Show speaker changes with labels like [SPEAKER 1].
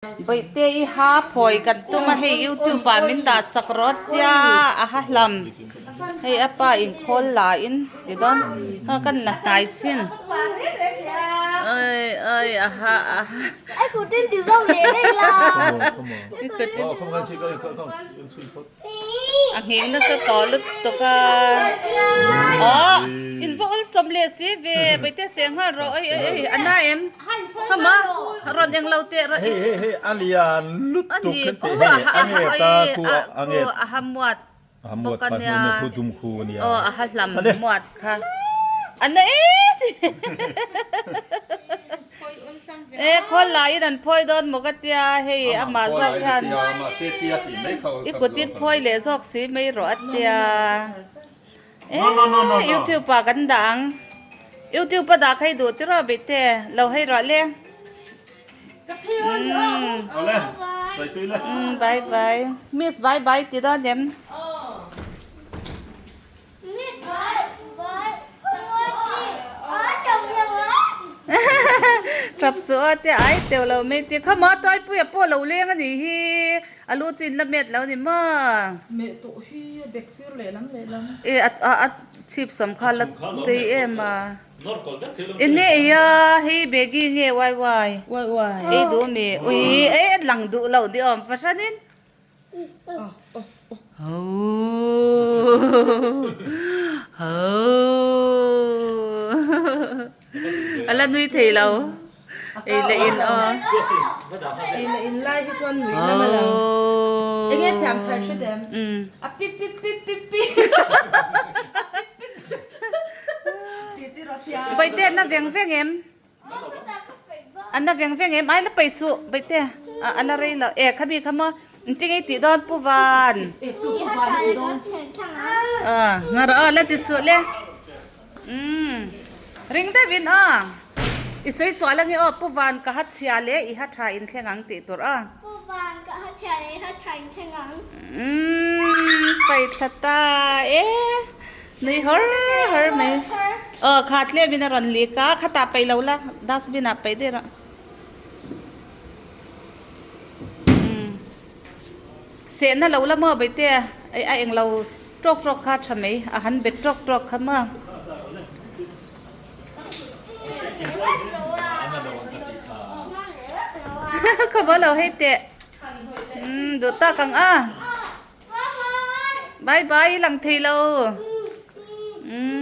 [SPEAKER 1] Bawihte i ha phawi kan tum a hei youtube ah min dah sak rawh tia a ha hlam hei a pa inkhawl la in ti dawn a kan la hnai chin oi oi a ha a ha A ngheng nasa tawh lutuk a. Aww in va awlsawm leh si ve Baite seh nghal rawh oi oi oi a na em khama rawn eng lo teh rawn
[SPEAKER 2] Hei hei hei a lian lutuk khan teh hei a nge ta khu a nge
[SPEAKER 1] a ha muat
[SPEAKER 2] a ha muat kha hnuai khu dum khu ania
[SPEAKER 1] aw a ha hlam muat kha a na e E khawl laiin an phawi dawn maw ka tia hei amah zawk hian i kutin phawi leh zawk si mai rawh a tia e youtube ah kan dah ang youtube a dah kha i duh tirh a bihte lo hei rawh le umm bye bye miss bye bye ti dawn em. Tap suh a te ai teuh lo mai te kha maw Tuaipuia pawh lo leng a nih hi a lu chu in la met lo ni maw.
[SPEAKER 3] Meh tawh hi a bek sir lehlam lehlam.
[SPEAKER 1] E a a chhip sam kha la sei em a. Enge ei a hei Maggie nge wai wai.
[SPEAKER 3] Wai wai.
[SPEAKER 1] Ei duh mi ui e lang duh lo ni awm fahranin. A la nui thei lo ei leh in aw.
[SPEAKER 3] Ei leh in lai hi chuan nui lam a lang. Enge thiam thar hret em? A pi pi pi pi pi.
[SPEAKER 1] Bawihteh na veng veng em? A na veng veng em ai la paih suh baihte a la rei lo e khami kha maw engtin nge tih dawn pu van a ngar aw la ti suh le umm ring deuh in aw i sawi sual ange aw pu van ka ha chhia leh i ha tha in thleng ang tih tur aw umm paih thla ta e. Nui hawr hawr mai. Aw kha tlem in a rawn lik a, khatah paih lo la, dustbin ah paih daih rawh. Umm sehna lo la maw Baihte a a englo tawk tawk kha a tha mai, a han bet tawk tawk kha maw. Khaw maw lo hei teh, umm duh tak ang a. Bye bye i lang thei lo. Umm.